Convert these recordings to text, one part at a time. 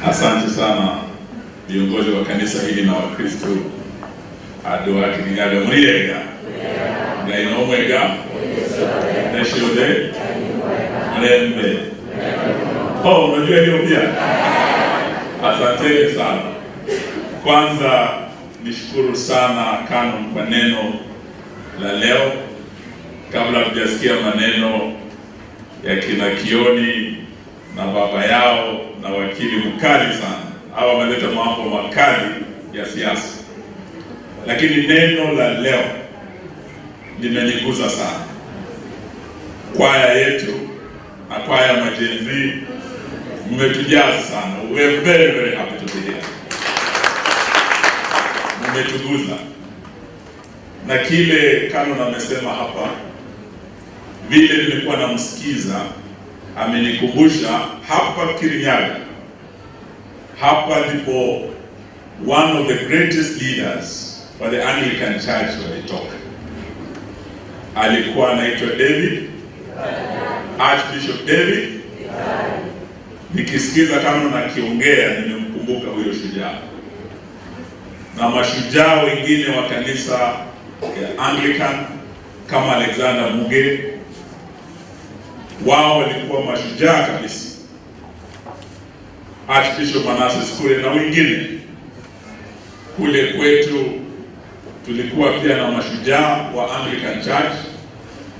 Asante sana viongozi wa kanisa hili na Wakristo andũ a Kirinyaga, mũrĩega? Ngai no mwega na ciothe mlembe. Oh, unajua hiyo pia. Asanteni sana. Kwanza nishukuru sana Canon kwa neno la leo. Kabla hatujasikia maneno ya kina Kioni na baba yao na wakili mkali sana, hawa wameleta mambo makali ya siasa, lakini neno la leo limeniguza sana. Kwaya yetu na kwaya ma-Gen Z mmetujaza sana. We are very, very happy to be here. Mmetuguza na kile Canon amesema hapa, vile nilikuwa namsikiza, amenikumbusha hapa Kirinyaga, hapa ndipo one of the greatest leaders wa the Anglican Church walitoka. Alikuwa anaitwa David, Archbishop David. Nikisikiza kama nakiongea, nimemkumbuka huyo shujaa na mashujaa wengine wa kanisa ya Anglican kama Alexander Muge, wao walikuwa mashujaa kabisa. Archbishop Manasseh Kuria na wengine. Kule kwetu tulikuwa pia na mashujaa wa Anglican Church,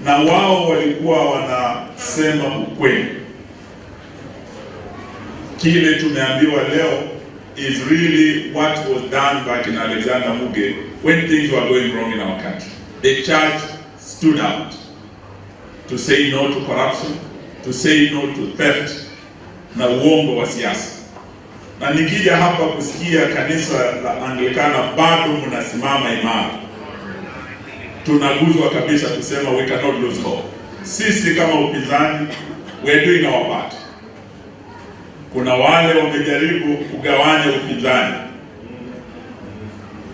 na wao walikuwa wanasema ukweli. Kile tumeambiwa leo is really what was done back in Alexander Muge when things were going wrong in our country. The church stood out to say no to corruption, to say no to theft na uongo wa siasa. Na nikija hapa kusikia kanisa la Anglikana bado mnasimama imara, tunaguzwa kabisa kusema we cannot lose hope. Sisi kama upinzani, we are doing our part. Kuna wale wamejaribu kugawanya upinzani,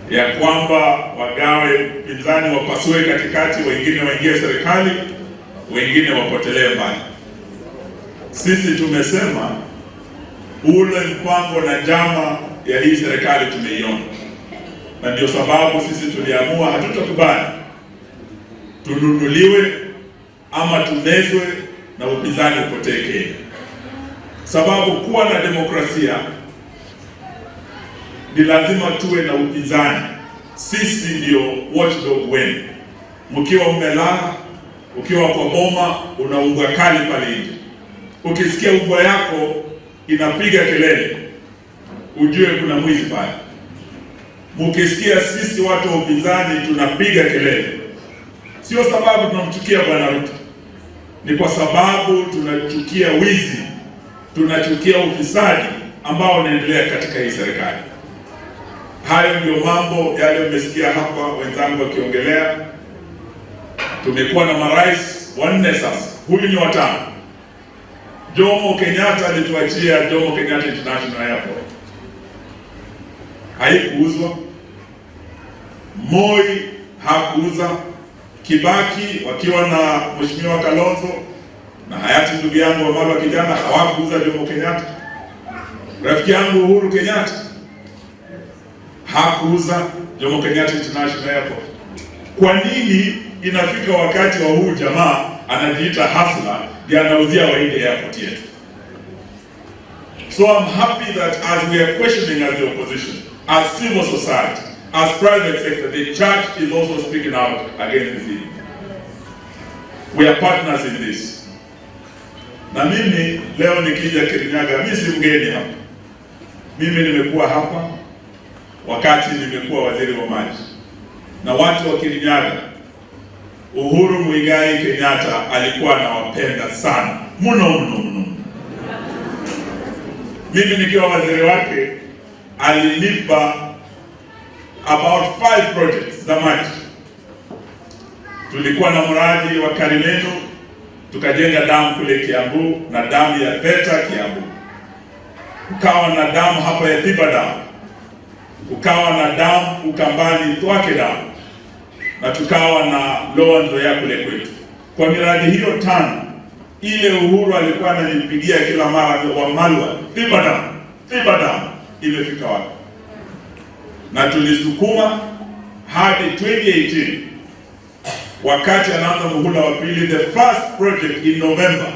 ya kwamba wagawe upinzani, wapasue katikati, wengine waingie serikali, wengine wapotelee mbali. Sisi tumesema ule mpango na njama ya hii serikali tumeiona, na ndio sababu sisi tuliamua hatutakubali tununuliwe ama tumezwe na upinzani upotee Kenya, sababu kuwa na demokrasia ni lazima tuwe na upinzani. Sisi ndio watchdog wenu. Mkiwa mmelala, ukiwa kwa boma, una umbwa kali pale nje. Ukisikia umbwa yako inapiga kelele, ujue kuna mwizi pale. Mukisikia sisi watu wa upinzani tunapiga kelele, sio sababu tunamchukia Bwana Ruto, ni kwa sababu tunachukia wizi, tunachukia ufisadi ambao unaendelea katika hii serikali. Hayo ndio mambo yale mmesikia hapa wenzangu wakiongelea. Tumekuwa na marais wanne sasa, huyu ni watano. Jomo Kenyatta alituachia Jomo Kenyatta International Airport, haikuuzwa. Moi hakuuza. Kibaki wakiwa na Mheshimiwa Kalonzo na hayati ndugu yangu Wamalwa kijana hawakuuza Jomo Kenyatta. Rafiki yangu Uhuru Kenyatta hakuuza Jomo Kenyatta International Airport. Kwa nini inafika wakati wa huu jamaa anajiita hustler ndiye anauzia Wahindi airport yetu? So I'm happy that as we are questioning as the opposition, as civil society, as private sector, the church is also speaking out against this evil. We are partners in this. Na mimi leo nikija Kirinyaga, mimi si mgeni hapa. Mimi nimekuwa hapa wakati nimekuwa waziri wa maji, na watu wa Kirinyaga, Uhuru Muigai Kenyatta alikuwa anawapenda sana mno mno mno. Mimi nikiwa waziri wake alinipa about five projects za maji. Tulikuwa na mradi wa Karimenu, tukajenga damu kule Kiambu na damu ya Theta Kiambu, kukawa na damu hapa ya Thiba Dam, kukawa na damu Ukambani Thwake Dam, na tukawa na Lower Nzoia kule kwetu. Kwa miradi hiyo tano, ile Uhuru alikuwa ananipigia kila mara, Wamalwa, Thiba Dam. Thiba Dam imefika wapi? Na tulisukuma hadi 2018 wakati anaanza muhula wa pili, the first project in November,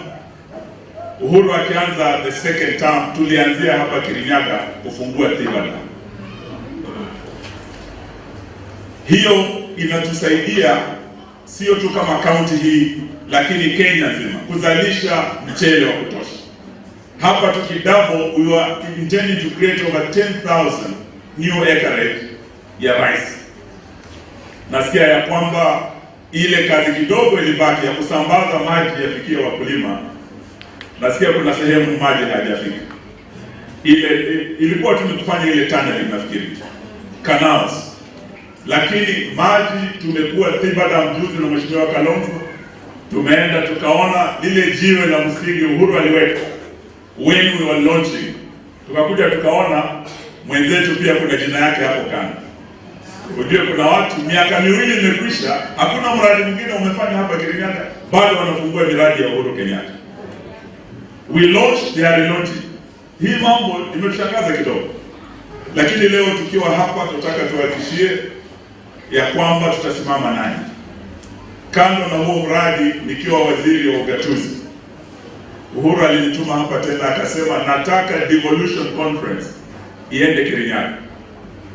Uhuru akianza the second term, tulianzia hapa Kirinyaga kufungua Thiba Dam. Hiyo inatusaidia sio tu kama kaunti hii, lakini Kenya nzima kuzalisha mchele wa kutosha. Hapa tukidouble, we were intending to create over 10,000 new acreage ya rice. Nasikia ya kwamba ile kazi kidogo ilibaki ya kusambaza maji yafikie wakulima, nasikia kuna sehemu maji hayajafika. Ile ilikuwa tu ni kufanya ile tunneling, nafikiri canals, lakini maji tumekuwa Thiba Dam juzi na Mheshimiwa Kalonzo, tumeenda tukaona lile jiwe la msingi Uhuru aliweka when we were launching, tukakuja tukaona mwenzetu pia kuna jina yake hapo kando. Ujue kuna watu miaka 2 imekwisha, hakuna mradi mwingine umefanya hapa Kirinyaga, bado wanafungua miradi ya Uhuru Kenyatta. We launched, they are relaunching. Hii mambo imetushangaza kidogo, lakini leo tukiwa hapa tunataka tuhakikishie ya kwamba tutasimama nanyi. Kando na huo mradi, nikiwa waziri wa ugatuzi, Uhuru alinituma hapa tena akasema nataka devolution conference iende Kirinyaga.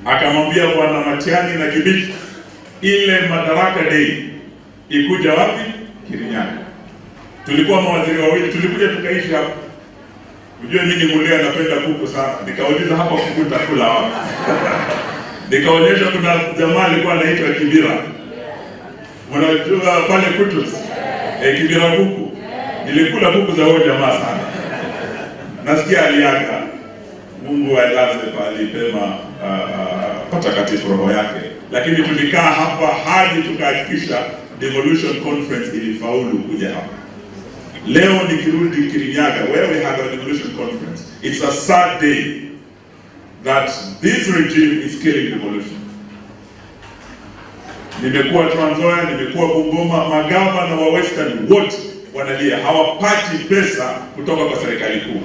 Akamwambia Bwana Matiang'i na Kindiki, ile Madaraka Day ikuja wapi? Kirinyaga. Tulikuwa mawaziri wawili, tulikuja tukaishi hapa. Unajua mimi ni Mluhya, napenda kuku sana. Nikauliza hapa kuku nitakula wapi? Nikaonyesha kuna jamaa alikuwa anaitwa Kibira. Unajua pale Kutus? Kibira kuku. Nilikula kuku za huyo jamaa sana. Nasikia aliaga. Mungu ailaze pahali pema patakatifu roho yake. Lakini tulikaa hapa hadi tukahakikisha devolution conference ilifaulu kuja hapa. Leo nikirudi Kirinyaga, where we had a devolution conference, it's a sad day that this regime is killing devolution. Nimekuwa Trans Nzoia, nimekuwa Bungoma, magavana wa Western wote wanalia, hawapati pesa kutoka kwa serikali kuu,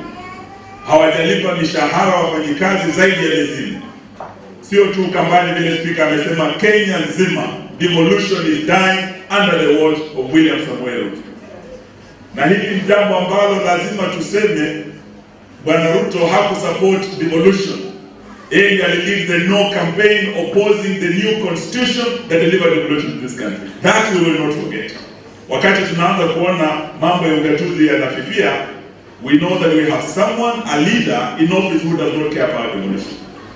hawajalipa mishahara wafanyikazi zaidi ya miezi. Sio tu Ukambani, vile spika amesema, Kenya nzima devolution is dying under the watch of William Samoei Ruto. Na hili ni jambo ambalo lazima tuseme, Bwana Ruto hakusupport devolution. Yeye alilead the no campaign opposing the new constitution that delivered devolution to this country. That we will not forget. Wakati tunaanza kuona mambo ya ugatuzi yanafifia, we know that we have someone, a leader in office who does not care about devolution.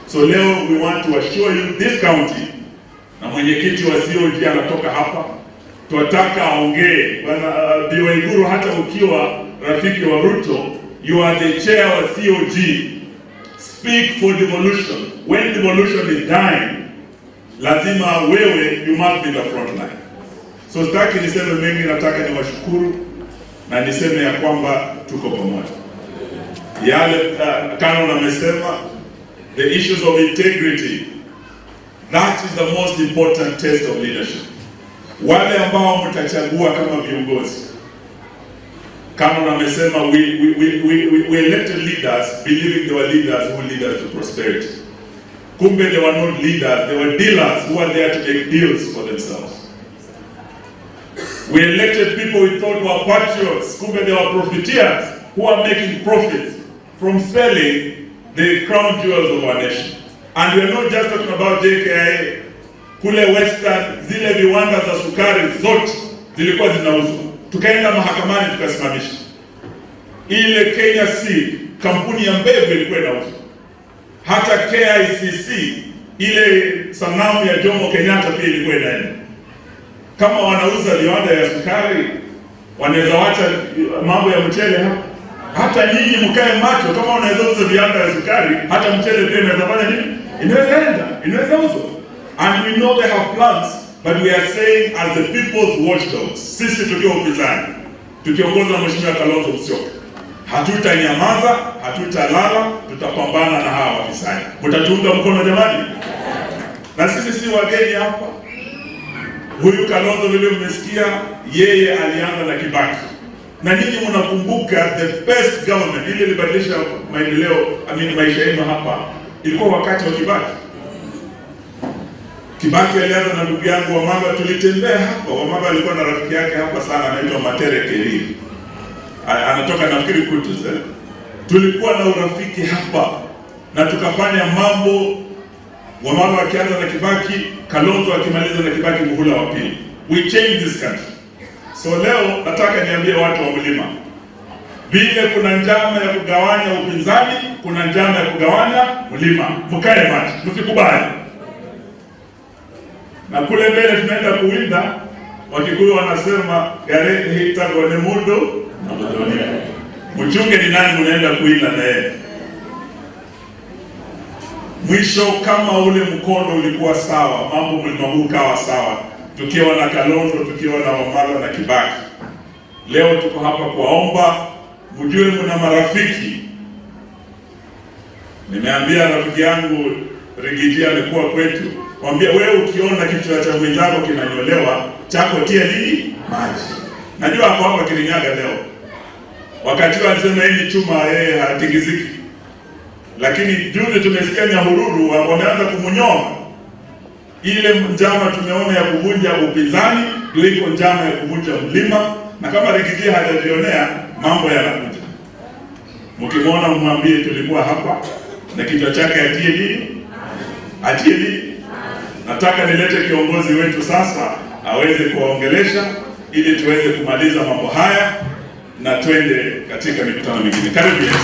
So leo we want to assure you this county, na mwenyekiti wa COG anatoka hapa, tunataka aongee. Bwana Bi Waiguru, hata ukiwa rafiki wa Ruto, you are the chair wa COG. Speak for devolution. When devolution is dying, lazima wewe, you must be the front line. So sitaki niseme mengi, nataka niwashukuru na niseme ya kwamba tuko pamoja. Yale Canon amesema, the issues of integrity, that is the most important test of leadership. Wale ambao mtachagua kama viongozi, Canon amesema we elected leaders believing they were leaders who lead us to prosperity. Kumbe they were not leaders, they were dealers who were there to make deals for themselves. We elected people we thought were patriots, kumbe they were profiteers who are making profits from selling the crown jewels of our nation. And we are not just talking about JKIA. Kule Western, zile viwanda za sukari zote zilikuwa zinauzwa, tukaenda mahakamani tukasimamisha. Ile Kenya Seed, kampuni ya mbegu ilikuwa inauzwa. Hata KICC, ile sanamu ya Jomo Kenyatta pia ilikuwa inaenda. Kama wanauza viwanda ya sukari, wanaweza wacha mambo ya mchele hapa? Hata nyinyi mkae macho, kama wanaweza uza viwanda ya sukari, hata mchele pia inaweza fanya nini? Inaweza enda, inaweza uzwa. And we know they have plans, but we are saying as the people's watchdogs, sisi tukiwa upinzani, tukiongozwa na Mheshimiwa Kalonzo Musyoka, hatutanyamaza, hatutalala, tutapambana na hawa wafisadi. Mtatuunga mkono jamani? Na sisi si wageni hapa. Huyu Kalonzo vile mmesikia, yeye alianza na Kibaki. Na nyinyi mnakumbuka the best government ile ilibadilisha maendeleo, I mean, maisha yenu hapa ilikuwa wakati wa Kibaki. Kibaki alianza na ndugu yangu Wamalwa, tulitembea hapa. Wamalwa alikuwa na rafiki yake hapa sana, anaitwa Matere Keriri, anatoka nafikiri Kutus, eh? Tulikuwa na urafiki hapa na tukafanya mambo, Wamalwa akianza na Kibaki, Kalonzo akimaliza na Kibaki muhula wa pili. We changed this country. So leo nataka niambie watu wa mlima, vile kuna njama ya kugawanya upinzani, kuna njama ya kugawanya mlima. Mkae macho, msikubali. Na kule mbele tunaenda kuwinda, Wakikuyu wanasema gare hitagone mundu na muthoni. Mchunge ni nani mnaenda kuwinda na yeye. Mwisho kama ule mkondo ulikuwa sawa, mambo mlima huu kawa sawa, tukiwa na Kalonzo, tukiwa na Wamalwa na Kibaki. Leo tuko hapa kuwaomba mjue mna marafiki. Nimeambia rafiki yangu Riggy G amekuwa kwetu, mwambia wewe, ukiona kichwa cha mwenzako kinanyolewa, chako tia nini maji. Najua hapo hapa Kirinyaga leo, wakati huo alisema hii ni chuma, yeye hatingiziki, lakini juzi tumesikia Nyahururu wameanza kumunyoa. Ile njama tumeona ya kuvunja upinzani ndio iko njama ya kuvunja mlima, na kama Riggy G hajajionea mambo yanakuja. Mkimwona mwambie tulikuwa hapa na kichwa chake atie nini, atie nini. Nataka nilete kiongozi wetu sasa aweze kuwaongelesha ili tuweze kumaliza mambo haya na twende katika mikutano mingine. Karibu Yesu.